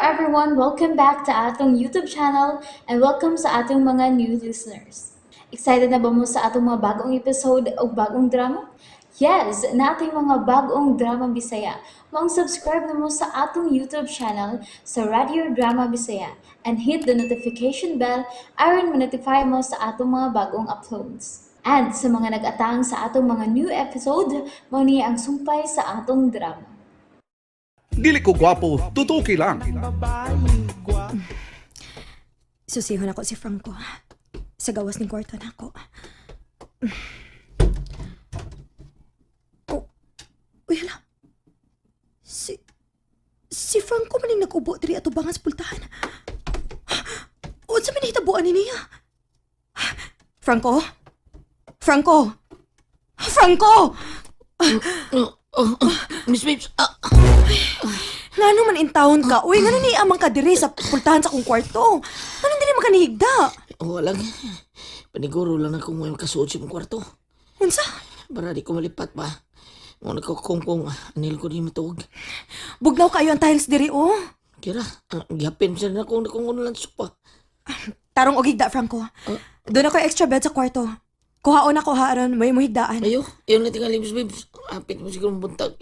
Everyone! Welcome back to atong YouTube channel and welcome sa atong mga new listeners. Excited na ba mo sa atong mga bagong episode o bagong drama? Yes, nating mga bagong drama Bisaya. Maong subscribe na mo sa atong YouTube channel sa Radio Drama Bisaya and hit the notification bell aron ma-notify mo sa atong mga bagong uploads. And sa mga nag-atang sa atong mga new episode, mao ni ang sumpay sa atong drama. Dili ko gwapo, tutuki lang. Susihon ako si Franco. Sa gawas ng kwarto na ako. Oh, uy, hala. Si Franco man yung nag-ubo diri ato bangan sa pultahan. Unsa man nahitabuan ni niya? Franco? Franco? Franco! Miss Babes, Ngano man intawon ka? Uy, ngano ni amang ka diri sa pultahan sa akong kwarto? Ngano dili man ka nihigda? Wala lang. Paniguro lang ako ngayon kasuot sa imong kwarto. Unsa? Para di ko malipat ba. Muna ko kung anil ko di matuog. Bugnaw kayo ang tiles diri, oh. Kira, gihapin sa na kung kung ano lang sopa. Tarong og higda, Franco. Doon ako extra bed sa kwarto. Kuhaon ako ha, aron may muhigdaan. Ayo, yun na tingali, Miss Babes. Hapit mo siguro buntag.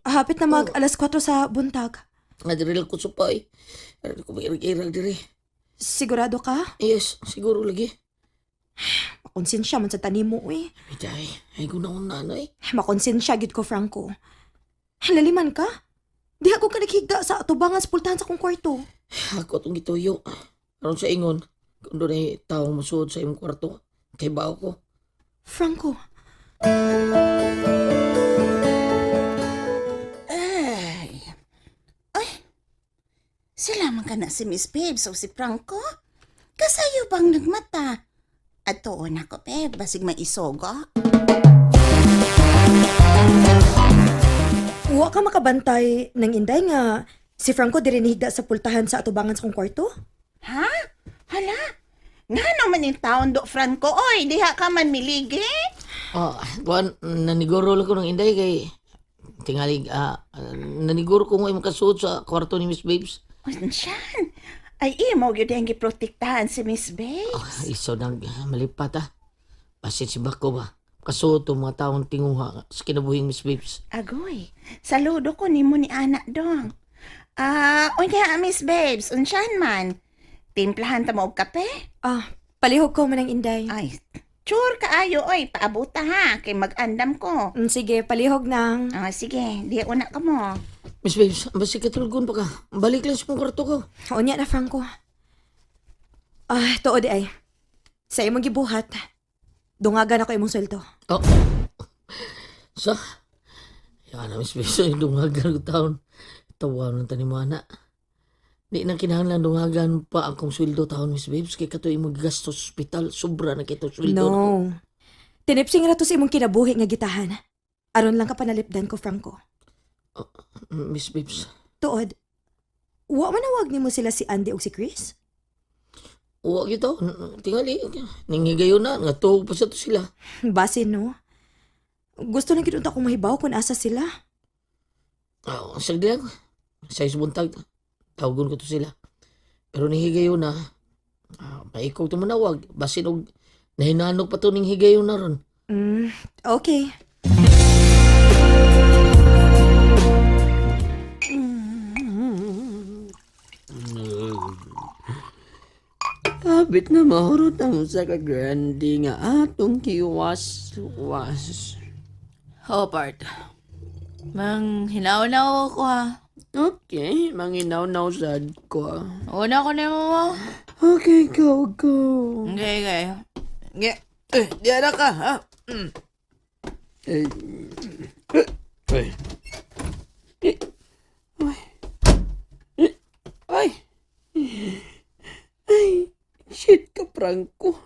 Hapit na mag alas 4 sa buntag. Nga diri lang ko sopa eh. Para di ko mairag-irag diri. Sigurado ka? Yes, siguro lagi. Makonsensya man sa tanimo, uy. Ay, ay guna-una na eh. Makonsensya gid ko, Franco. Laliman ka? Di ako ka naghigda sa atubangan sa pultahan sa akong kwarto. Ako itong gituyo. Aron sa ingon, kung doon ay taong masuod sa imong kwarto, kay bao ko. Franco, Ay. Ay. Sila man ka na si Miss Babes o si Franco? Kasayo bang nagmata? At tuon ako, babe. Basig may isogo. wa ka makabantay ng inday nga si Franco diri nihigda sa pultahan sa atubangan sa akong kwarto? Ha? Hala? Nga naman yung taon do, Franco. Oy, diha ka man miligi. Ah, kuan naniguro lang ko ng inday kay tingali naniguro ko nga imong kasuot sa kwarto ni Miss Babes. Unsyan. Ay, imo gyud ang giprotektahan si Miss Babes. Ah, iso nang malipat ah. Basit si Bako ba? Kasuot ang mga taong tinguha sa kinabuhing Miss Babes. Agoy, saludo ko nimo ni anak dong. Ah, unya Miss Babes, unsyan man. Timplahan ta mo og kape? Ah, palihog ko man ang inday. Ay, sure kaayo oy, paabuta ha kay mag-andam ko. Sige, palihog nang. Ah, sige, di una ka mo. Miss Babes, basig katulgon pa ka. Balik lang sa mong kwarto ko. Unya na, Franco. Ah, tuod ay. Sa imong gibuhat, dungagan ako imong sweldo. Oh. Sa? Yan na, Miss Babes, ay dungagan ko taon. Tawa ng tanimana. Di na kinahanglan dungagan pa akong sweldo taon, Miss Babes. Kay katoy imong gigastos sa ospital. Sobra na kito sweldo. No. na ko. Tinipsing ra to sa imong kinabuhi nga gitahan. Aron lang ka panalipdan ko, Franco. Miss Babes, Tuod, wa manawag nimo sila si Andy ug si Chris? uwa gyud. Tingali, nanghigayon na. Nga tuog pa sa to sila. Base no. Gusto na gyud unta akong mahibaw kung asa sila. Ah, sagdi lang. Sa buntag, tawagon ko to sila. Pero nihigayon na, maikaw to manawag. Basin og nahinanok pa to ning higayon na ron. Okay. Habit na mahurot ang usa ka grande nga atong kiwas-was. Oh, part. Mang hinaw-naw ko ha. Okay, manginaw-naw sad ko. Una ko na mo. Okay, go, go. Okay. Okay. Eh, diyan na ka ha. Eh, ay. Eh, ay. Eh, ay. Ay, shit ka, Franco.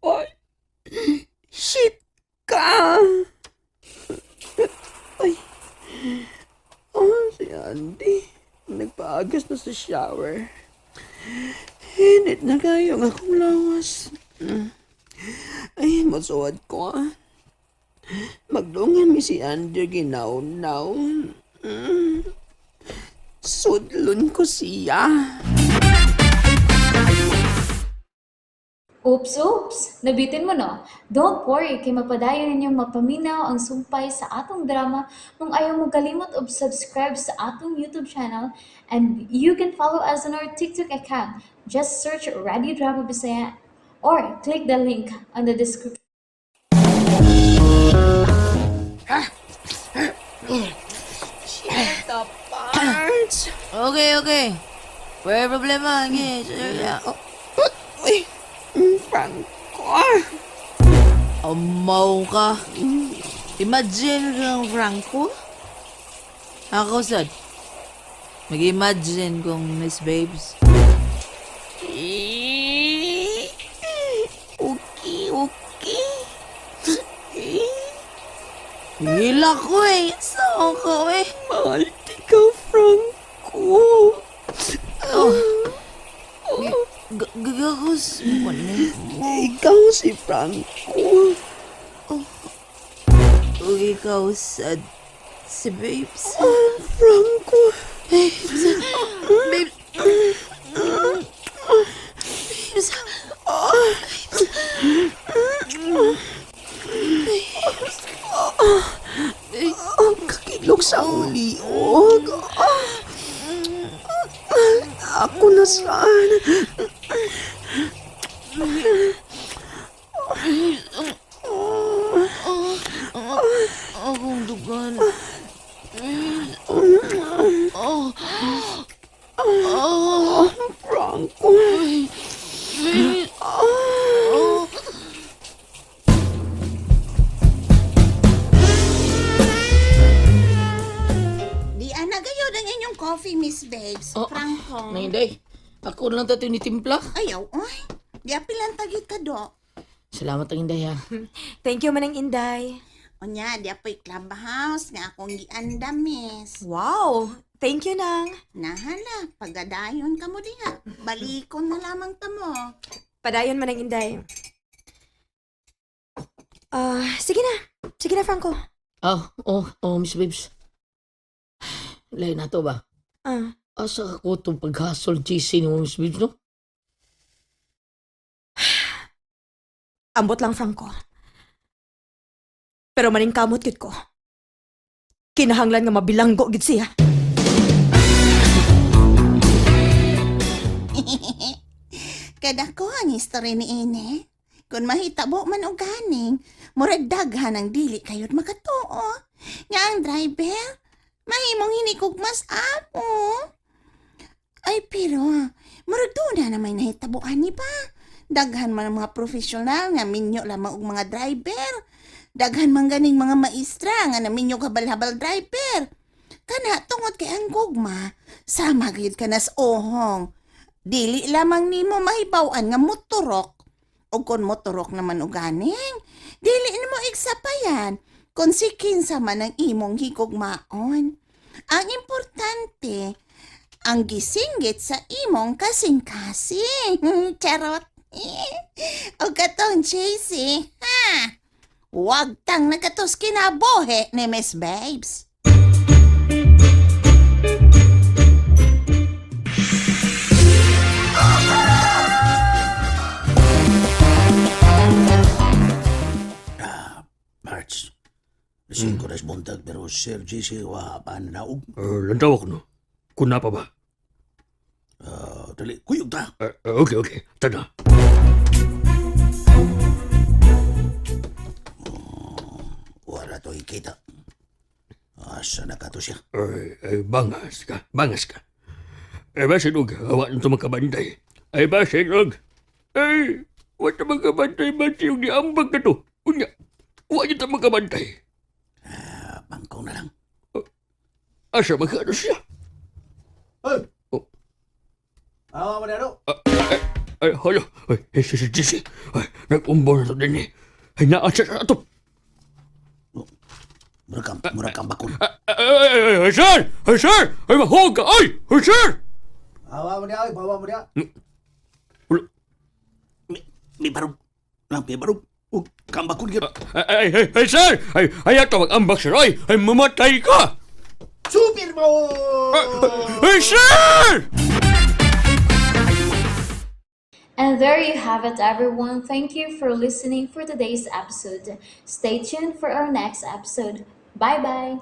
Ay, shit ka. Ay. Oh, si Andy. Nagpaagas na sa shower. Init na kayo ang akong lawas. Ay, masuwad ko ah. Magdungan mi si Andy ginaw-naw. Sudlon ko siya. Oops, oops! Nabitin mo no? Don't worry, kay mapadayon ninyong mapaminaw ang sumpay sa atong drama kung ayaw mo kalimot og subscribe sa atong YouTube channel, and you can follow us on our TikTok account. Just search Radio Drama Bisaya or click the link on the description. The parts. Okay, okay. Wala problema. Okay, Oh, uy, Franco. Amaw ka. Imagine kang Franco. Ako sad. Mag-imagine kong Miss Babes. Eh, okay, okay. Eh, Hila ko eh. Sao ko eh. mahal di ka, Franco. Gagagos mo na. Ikaw si Franco. O ikaw sad. Si Babes. Ah, Franco. Babes. Babes. Babes. Ang kakilog sa uliog. Ah, ako na saan. Akong dugan. Franco. Di ana gayod ang inyong coffee, Miss Babes. Oh, Franco. Nay, Inday. Ako na lang tayo nitimpla. Ayaw, oy. Di apilan tagit ka do. Salamat ang Inday ha. Thank you, Manang Inday. Unya, di apoy clubhouse nga akong gianda, miss. Wow! Thank you, Nang. Nahala, pagadayon ka mo diha. Balikon na lamang ta mo. Padayon, Manang Inday. Ah, sige na. Sige na, Franco. Ah, oh, Miss Babes. Lain na to ba? Ah, Asa ka ko itong paghasol GC ni mo, Miss Babes, no? ambot lang, Franco. Pero maningkamot gid ko. Kinahanglan nga mabilanggo gid siya. Kada ko ang history ni Ine. Kung mahitabo man og ganing, murag daghan ang dili kayod makatuo. Nga ang driver, mahimong hinikog mas apo. Ay pero, murag doon na naman nahitabuan ni ba? Daghan man ang mga profesional nga minyo lamang og mga driver. Daghan man ganing mga maestra nga naminyo habal-habal driver. Kana tungod kay ang gugma, sama gyud ka nas ohong. Dili lamang nimo mahibaw-an nga moturok. O kung moturok naman og ganing, dili nimo igsapayan kung si kinsa man ang imong higugmaon. Ang importante, ang gisinggit sa imong kasing-kasing. Charot. O katong JC, ha? Huwag tang nagatos kinabuhi ni Miss Babes. March. Lasing ko nas buntag pero Sir JC wa pa na naog. Lantaw ako, no? Kuna pa ba? Ah, dali, kuyog ta. Okay, okay. Tada. Wala to ikita. Asa na ka to siya? Ay, ay, bangas ka. Bangas ka. Ay, basin og, awa na ito magkabantay. Ay, basin og. Ay, wa ta magkabantay ba siyong niambag ka to? Unya, wa niya ta magkabantay. Ah, bangkong na lang. Asa magkano siya? Hoy! Oh. Awa mo na ro. Ay, hala. Ay, si si si. Ay, nag-umbo na to din eh. Ay, naasa sa ato. Murag kang bakon. Ay, ay, ay, ay, sir! Ay, sir! Ay, mahog ka! Ay, ay, sir! Awa mo niya, awa mo niya. Wala. May barog. Lang, may barog. Ug kang bakon gyud. Ay, ay, ay, ay, sir! Ay, ay, ato mag-ambak, sir! Ay, ay, mamatay ka! Superboy! Hey, sir! And there you have it, everyone. Thank you for listening for today's episode. Stay tuned for our next episode. Bye bye.